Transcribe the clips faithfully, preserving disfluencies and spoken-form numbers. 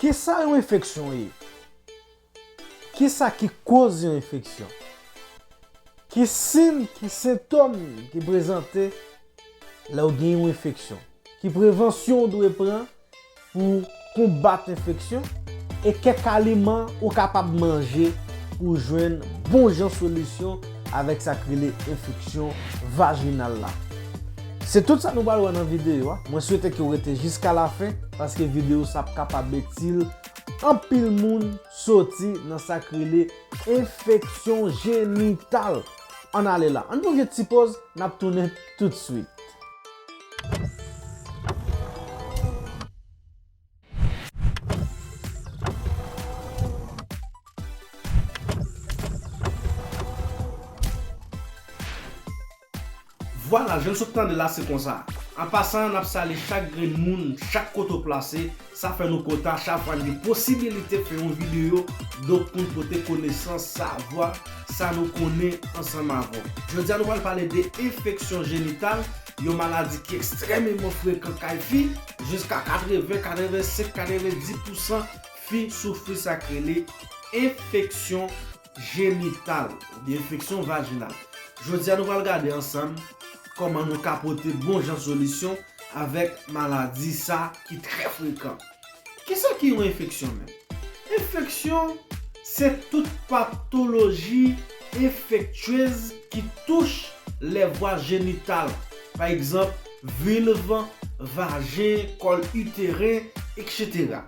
Kisa yon enfeksyon ye? Kisa ki koz yon enfeksyon? Ki siy, ki sentòm ki prezante lè w gen yon enfeksyon? Ki prevansyon w dwe pran pou konbat enfeksyon? E kèk aliman ou kapab manje pou w jwenn bon jan solisyon avèk sa k rele enfeksyon vajinal la. Se tout sa nou pral wè nan videyo a. Mwen swete ke w rete jiska lafen, paske videyo sa ap kapab itil anpil moun soti nan sa k rele enfeksyon jenital. Ann ale la. Ann pran yon ti poz, n ap tounen toutswit. Vwala, jan n sot tande la, se konsa. An pasan, n ap salye chak grenn moun, chak kote w plase. Sa fè nou kontan chak fwa n gen posibilite fè yon videyo, donk pou n pote konesans, savwa, sa nou konnen ansanm avè w. Jodi a, nou pral pale de enfeksyon jenital, yon maladi ki ekstrèmeman frekan kay fi, jiska katreven, katrevensenk, katrevendis pousan fi soufri sa k rele enfeksyon jenital oubyen enfeksyon vajinal. Jodi a, nou pral gade ansanm kòman nou ka pote bon jan solisyon avèk maladi sa ki trè frekan. Kisa ki yon enfeksyon menm? Enfeksyon se tout patoloji enfektyez ki touche lèvwa jenital, pa egzanp, vilv, vajen, kòl iteren, etsetera.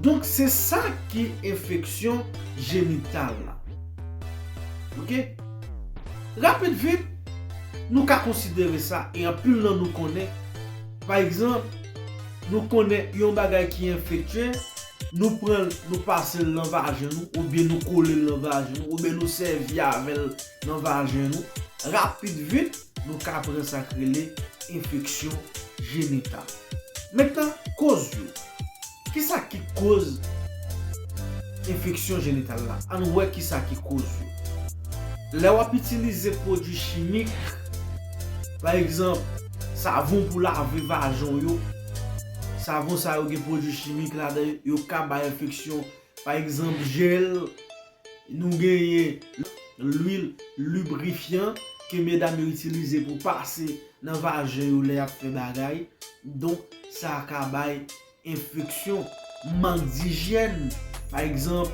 Donk, se sa ki enfeksyon jenital la. Oke? Rapid vit, nou ka konsidere sa, e anpil nan nou konnen. Pa egzanp, nou konnen yon bagay ki enfektye, nou pran l, nou pase l nan vajen nou, oubyen nou kole l nan vajen nou, oubyen nou sèvi avè l nan vajen nou. Rapid vit, nou ka pran sa k rele enfeksyon jenital. Mentnan, koz yo. Kisa ki koz enfeksyon jenital la? Ann wè kisa ki koz yo. Lè w ap itilize pwodui chimik, pa egzanp, savon pou lave vajen w yo, savon sa yo gen pwodui chimik ladan yo, yo ka bay enfeksyon. Pa egzanp, jèl, nou genyen lwil librifyan ke medam yo itilize pou pase nan vajen yo lè y ap fè bagay. Donk, sa ka bay enfeksyon. Mank dijyèn, pa egzanp,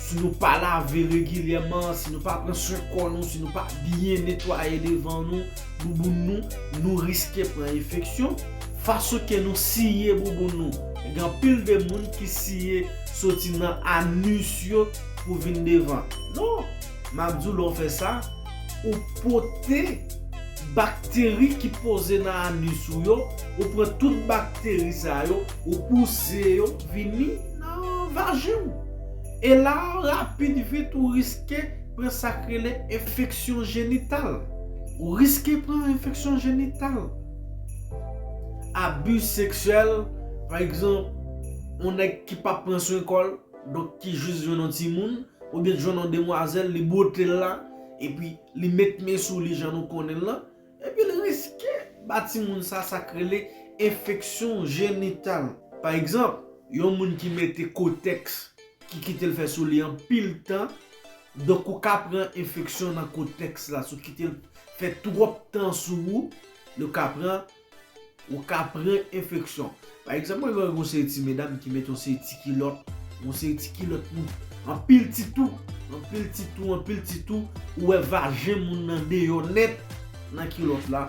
si nou pa lave regilyèman, si nou pa pran swen kò nou, si nou pa byen netwaye devan nou, bouboun nou, nou riske pran enfeksyon. Fason ke nou siye bouboun nou. Gen anpil de moun ki siye soti nan anis yo pou vin devan. Non, m ap di w, lè w fè sa, ou pote bakteri ki poze nan anis ou yo, ou pran tout bakteri sa yo, ou pouse yo vini nan vajen w. E la, rapid vit, ou riske pran sa k rele enfeksyon jenital. Ou riske pran enfeksyon jenital. Abi seksyèl, pa egzanp, yon nèg ki p ap pran swen kò l, donk ki jis jwenn yon timoun, oubyen jwenn yon demwazèl, li bwote l la, epi li met men sou li jan nou konnen l lan, epi l riske ba timoun sa, sa k rele enfeksyon jenital. Pa egzanp, yon moun ki mete kotèks, ki kite l fè sou li anpil tan, donk ou ka pran enfeksyon nan kotèks la, si w kite l fè twòp tan sou ou, ou ka pran, ou ka pran enfeksyon. Pa egzanp, mwen wè gon seri ti medam ki mete yon seri ti kilòt, yon seri ti kilòt pou anpil ti tou, anpil ti tou, anpil ti tou, ou wè vajen moun nan deyò nèt nan kilòt la.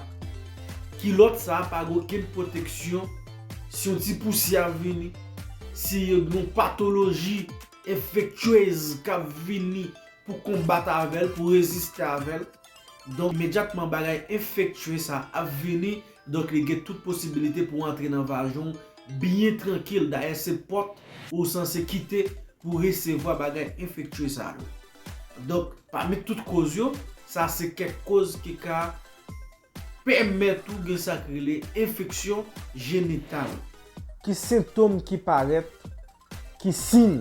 Kilòt sa a pa gen okenn pwoteksyon, si yon ti pousyè ap vini, si yon patoloji enfektyez k ap vini pou konbat avè l, pou reziste avè l. Donk, imedyatman bagay enfektye sa ap vini, donk li gen tout posibilite pou antre nan vajen w byen trankil. Dayè, se pòt ou sanse kite pou resevwa bagay enfektye sa yo. Donk, pami tout koz yo, sa se kèk koz ki ka pèmèt ou gen sa k rele enfeksyon jenital. Ki sentòm ki parèt, ki siy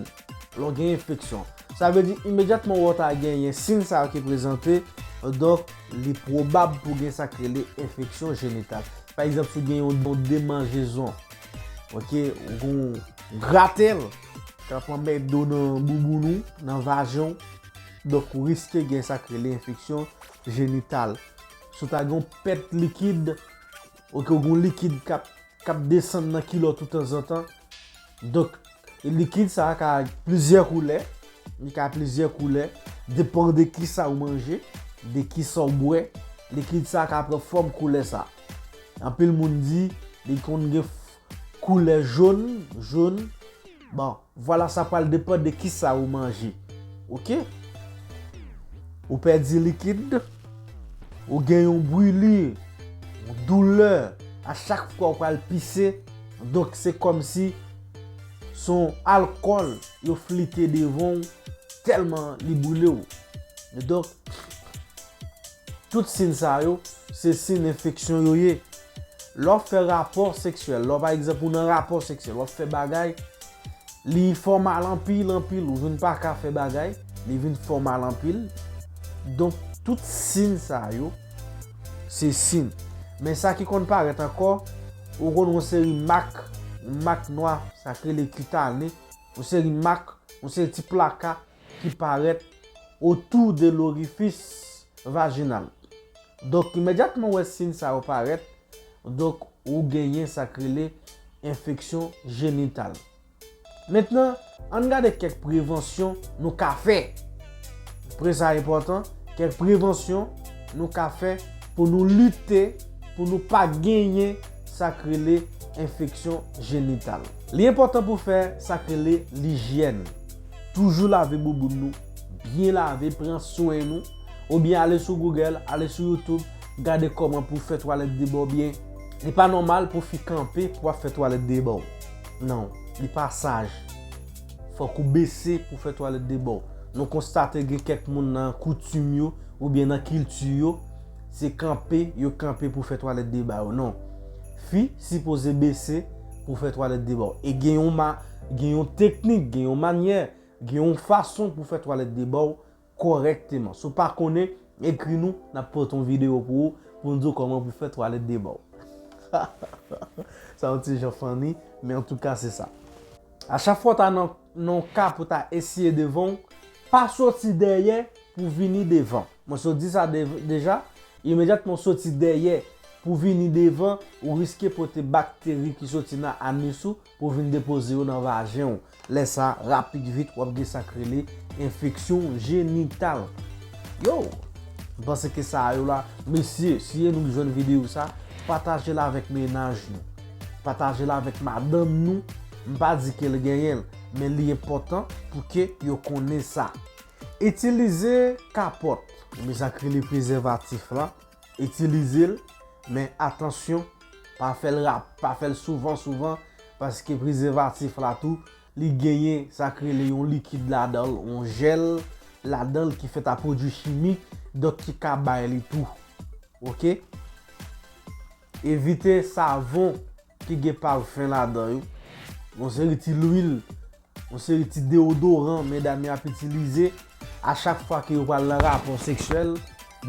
lè w gen enfeksyon? Sa vle di, imedyatman w ta genyen siy sa yo ki prezante, donk, li pwobab pou gen sa k rele enfeksyon jenital. Pa egzanp, si w gen yon, yon demanjezon, Ok, ou gon gratèl k ap anmède w nan bouboun ou, nan vajen w. Donk, ou riske gen sa k rele enfeksyon jenital. Si w ta gen yon pèt likid, ok, ou gon likid k ap, k ap desann nan kilòt ou tanzantan. Donk, likid sa a ka plizyè koulè. Li ka plizyè koulè. Depan de kisa ou manje, de kisa ou bwè. Likid sa a ka pran fòm koulè sa. Anpil moun di li konn gen f- koulè jòn, jòn. Bon, vwala, sa pral depan de kisa ou manje. Ok? Ou pèdi likid, ou gen yon brili, yon doulè a chak fwa ou pral pise. Donk, se kòmsi se yon alkòl yo flite devan w, tèlman li brile w. Donk, tout siy sa yo, se siy enfeksyon yo ye. Lè w ap fè rapò seksyèl, lè w, pa egzanp, ou nan rapò seksyèl, w ap fè bagay, li fè w mal anpil, anpil, ou vin pa ka fè bagay, li vin fè w mal anpil. Donk, tout siy sa yo, se siy. Men sa ki konn parèt ankò, ou konn yon seri mak, yon mak nwa, sa k rele kitane, yon seri mak, yon seri ti plaka ki parèt otou de lorifis vajinal. Donk, imedyatman w wè siy sa yo parèt, donk, ou genyen sa k rele enfeksyon jenital. Mentnan, ann gade kèk prevansyon nou ka fè. Pre sa enpòtan, kèk prevansyon nou ka fè pou nou lite, pou nou pa genyen sa k rele enfeksyon jenital. Li enpòtan pou fè sa k rele lijyèn. Toujou lave bouboun nou, byen lave, pran swen nou, oubyen ale sou Google, ale sou YouTube, gade kòman pou fè twalèt debò byen. Li pa nòmal pou fi kanpe pou ap fè twalèt debò. Non, li pa saj. Fòk ou bese pou fè twalèt debò. Nou konstate gen kèk moun nan koutim yo oubyen nan kilti yo, se kanpe yo kanpe pou fè twalèt debò yo. Non. Fi sipoze bese pou fè twalèt debò. E gen yon ma, gen yon teknik, gen yon manyè, gen yon fason pou fè twalèt debò kòrèkteman. Si w pa konnen, ekri nou, n ap pote yon videyo pou ou, pou n di w kòman pou fè twalèt debò. Sa yon ti jan funny, men antouka se sa. A chak fwa w ta nan, nan yon ka pou ta eseye devan w, pa soti dèyè pou vini devan. Mwen sot di sa de- deja, imedyatman w soti dèyè pou vini devan, ou riske pote bakteri ki soti nan anis ou pou vin depoze yo nan vajen w. Lè sa, rapid vit, w ap gen sa k rele enfeksyon jenital. Yo! M panse ke sa yo la, mesye, si e nou k jwenn videyo sa, pataje l avèk mennaj nou. Pataje l avèk madanm nou. M pa di ke l genyen l, men li enpòtan pou ke yo konnen sa. Itilize kapòt, oubyen sa k rele prezèvatif la. Itilize l, men atansyon, pa fè l rap, pa fè l souvan, souvan, paske prezèvatif la tou, li genyen sa k rele yon likid ladan l, yon jèl ladan l ki fèt a pwodui chimik, donk ki ka bay li tou. Ok? Evite savon ki gen pafen ladan yo. Yon seri ti lwil, yon seri ti deodoran medam yo ap itilize a chak fwa ke yo pral nan rapò seksyèl.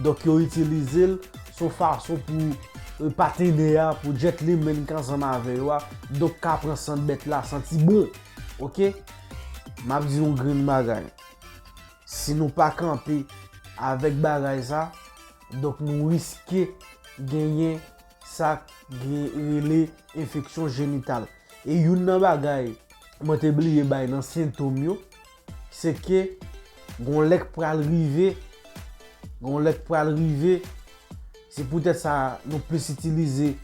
Donk, yo itilize l s on fason pou, e, patenè a, pou gentleman k ansanm avè yo a, donk ka pran sant bèt la santi bon. Ok? M ap di yon grenn bagay. Si nou pa kanpe avèk bagay sa, donk nou riske genyen sa k gen- rele enfeksyon jenital. E youn nan bagay mwen te bliye bay nan sentòm yo, se ke gon lè k pral rive, gon lè k pral rive, se poutèt sa nou plis itilize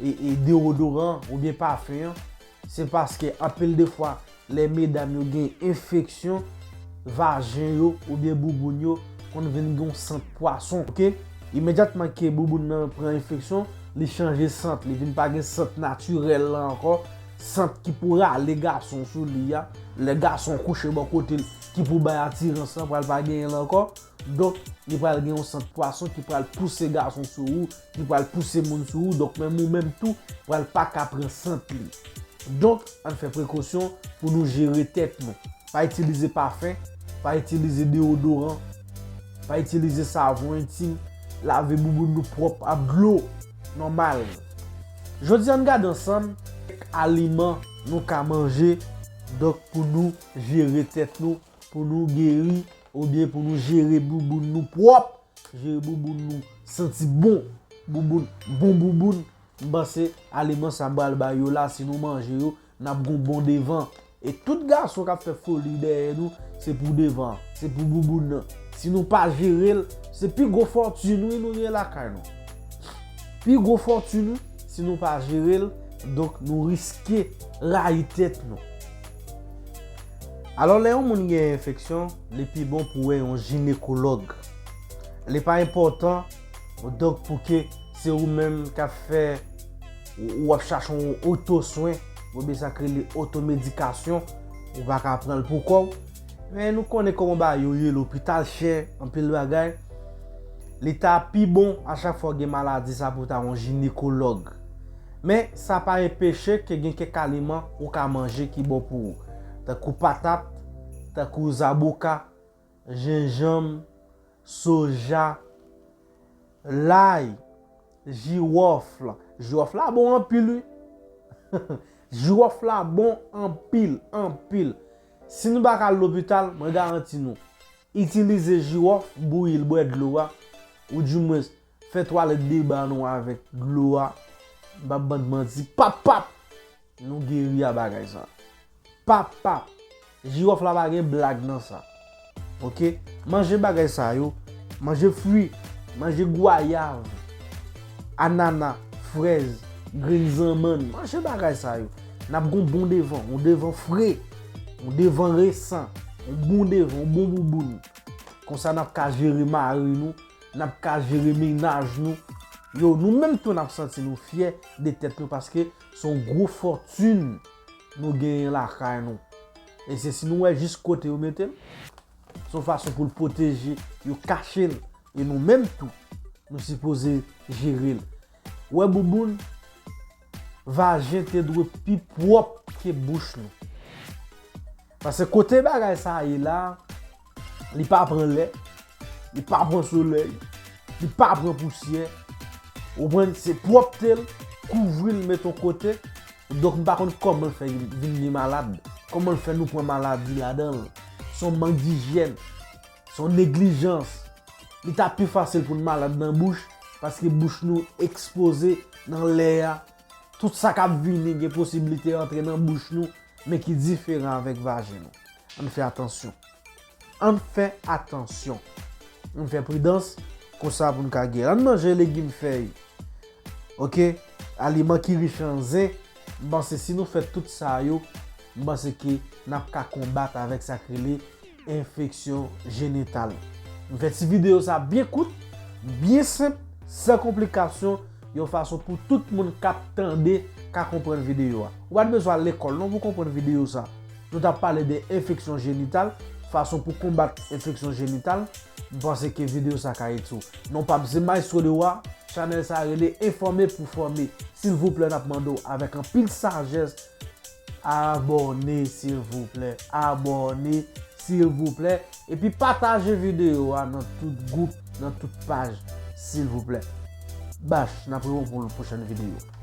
e, e deodoran oubyen pafen an, se paske anpil de fwa, lè medam yo gen enfeksyon, vajen yo oubyen bouboun yo konn vin gen yon sant pwason, ok? Imedyatman ke bouboun nan pran enfeksyon, li chanje sant, li vin pa gen sant natirèl la ankò, sant ki pou rale gason sou li a, lè gason kouche bò kote l, ki pou bay atirans lan, pral pa genyen l ankò. Donk, li pral gen yon sant pwason ki pral pouse gason sou ou, ki pral pouse moun sou ou. Donk, menm ou menm tou, pral pa ka pran sant li. Donk, ann fè prekosyon pou nou jere tèt nou. Pa itilize pafen, pa itilize deodoran, pa itilize savon entim. Lave bouboun nou pwòp ak dlo nòmal. Jodi a, ann gade ansanm kèk aliman nou ka manje, donk pou nou jere tèt nou, pou nou geri, oubyen pou nou jere bouboun nou pwòp, jere bouboun nou santi bon, bouboun, bon bouboun, m panse aliman sa m pral ba yo la, si nou manje yo, n ap gon bon devan. E tout gason k ap fè foli dèyè nou, se pou devan, se pou bouboun nan. Si nou pa jere l, se pi gwo fòtin wi nou gen lakay nou. Pi gwo fòtin wi, si nou pa jere l, donk nou riske rayi tèt nou. Alò, lè yon moun gen enfeksyon, li pi bon pou wè yon jinekològ. Li pa enpòtan, donk, pou ke se ou menm k ap fè, ou, ou ap chache yon otoswen, oubyen sa k rele otomedikasyon, ou pa ka pran l pou kò w. Men nou konnen kòman bagay yo ye, lopital chè, anpil bagay. Li ta pi bon a chak fwa w gen maladi sa pou w ta wè yon jinekològ. Men sa pa enpeche ke gen kèk aliman ou ka manje ki bon pou ou. Tankou patat, tankou zaboka, jenjanm, soja, lay, jiwòf. Jiwòf la bon anpil wi. Jiwòf la bon anpil, anpil. Si nou pa ka al lopital, mwen garanti nou, itilize jiwòf, bouyi l, bwè dlo a, oudimwens fè twalèt de bann ou avèk dlo a, m p ap bann manti, pap, pap, nou geri a bagay sa. Pap, pap, jiwòf la pa gen blag nan sa. Oke? Manje bagay sa yo, manje fwi, manje gwayav, anana, frèz, grenn zanmann, manje bagay sa yo. N ap gon bon devan, yon devan fre, yon devan resan, yon bon devan, yon bon bouboun. Konsa n ap ka jere mari nou, n ap ka jere mennaj nou. Yo, nou menm tou n ap santi nou fyè de tèt nou paske se yon gwo fòtin nou genyen lakay nou. E se si nou wè jis kote yo mete l, se yon fason pou l pwoteje, yo kache l. E nou menm tou, nou sipoze jere l. Wè bouboun, vajen te dwe pi pwòp ke bouch nou. Paske kote bagay sa a ye la, li pa pran lè, li pa pran solèy, li pa pran pousyè. Ou konprann? Se pwòpte l, kouvri l, met yon kote. Donk, m pa konn kòman l fè vin gen malad, kòman l fè nou pran maladi ladan l. Se yon mank dijyèn, se yon neglijans. Li ta pi fasil pou n malad nan bouch, paske bouch nou ekspoze nan lè a. Tout sa k ap vini gen posiblite antre nan bouch nou, men ki diferan avèk vajen nou. Ann fè atansyon. Ann fè atansyon. Ann fè pridans, konsa pou n ka geri. Ann manje legim, fèy. Oke? Aliman ki rich an zen. M panse si nou fè tout sa yo, m panse ke n ap ka konbat avèk sa k rele enfeksyon jenital. M fè ti videyo sa byen kout, byen senp, san konplikasyon, yon fason pou tout moun k ap tande ka konprann videyo a. Ou pa t bezwen al lekòl non pou konprann videyo sa. Nou t ap pale de enfeksyon jenital, fason pou konbat enfeksyon jenital. M panse ke videyo sa ka itil ou. Non pa m se Maestro Leroy, chanèl sa rele Enfòme pou Fòme. Silvouplè, n ap mande w avèk anpil sajès, abòne, silvouplè. Abòne, silvouplè. Epi pataje videyo a nan tout gwoup, nan tout paj, silvouplè. Bach, n ap rewè pou yon pwochèn videyo.